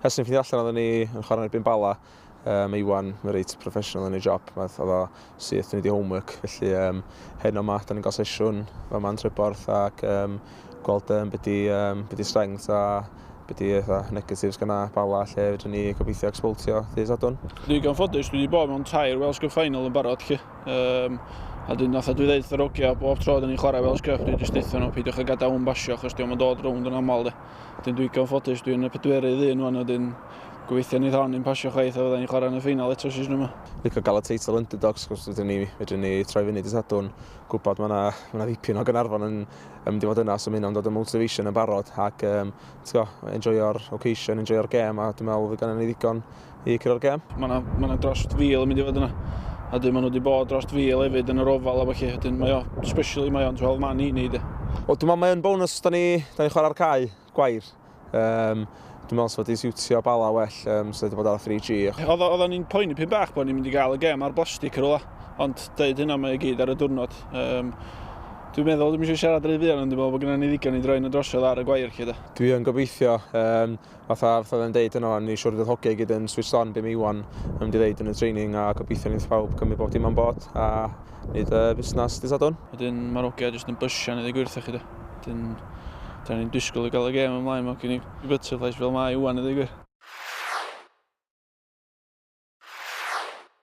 Ers ni'n ffeindio allan oedden ni yn chwarae yn erbyn Bala, Iwan, mae'n reit professional yn ei job, oedd o syth yn ei homework, felly heno yma, da ni'n cael sesiwn fama yn Treborth ac gweld be di strengths a be di negatives gyda Bala, lle fedrwn ni gobeithio exploitio ddydd Sadwrn. Dwi'n digon ffodus, dwi wedi bod mewn 3 Welsh Cup Final yn barod, lle. A dyn nath dwi ddeud wrth yr bob tro dyn ni'n chwarae Welsh Cup, dwi'n jyst deutha nhw peidiwch â gadael hwn basio, achos dio'm yn dod rownd yn aml, de. Dyn dwi'n digon ffodus, dwi'n y pedwerydd un wan, a dyn gobeithio ni hon ni'n pasio chwaith a fydda ni'n chwarae yn y ffeinal eto season yma. Licio gael y teitl underdogs, chos fedrwn ni troi fyny dydd Sadwrn, gwybod mae yna ddipyn o Gaernarfon yn mynd i fod yna, so mae hynna'n dod yn motivation yn barod, ac enjoyo'r occasion, enjoyo'r gêm, a dwi'n meddwl fydd gennym ni ddigon i curo'r gêm. Mae yna dros 1,000 yn mynd i fod yna. A dyn maen nhw wedi bod dros 1,000 hefyd yn yr Ofal a felly. Dyn mae o, especially mae o'n 12 man i ni, de. Wel, dwi'n meddwl mae'n bonus, da ni chwarae'r cae, gwair. Dwi'n meddwl sef wedi siwtio Bala well, so wedi bod ar 3G. Oedden ni'n poeni pyn bach bod ni'n mynd i gael y gêm ar blastig yr ola, ond deud hynna mae i gyd ar y diwrnod. Dwi'n meddwl, dwi'n eisiau siarad rhy fuan, ond dwi'n meddwl bod gennym ni ddigon i droi yn y drosodd ar y gwair, lle, de. Dwi yn gobeithio, fatha yn deud yno, ni siŵr fydd hogiau gyd yn switched on be mae Iwan yn mynd i ddeud yn y training, a gobeithio ni pawb cymryd bob dim on board a wneud y busnes dydd Sadwrn. Wedyn mae'r hogiau jyst yn bysian i ddweud gwirth chi, de. Wedyn, da ni'n disgwyl i gael y gêm ymlaen, mae gen i butterflies fel mae Iwan i ddweud gwir.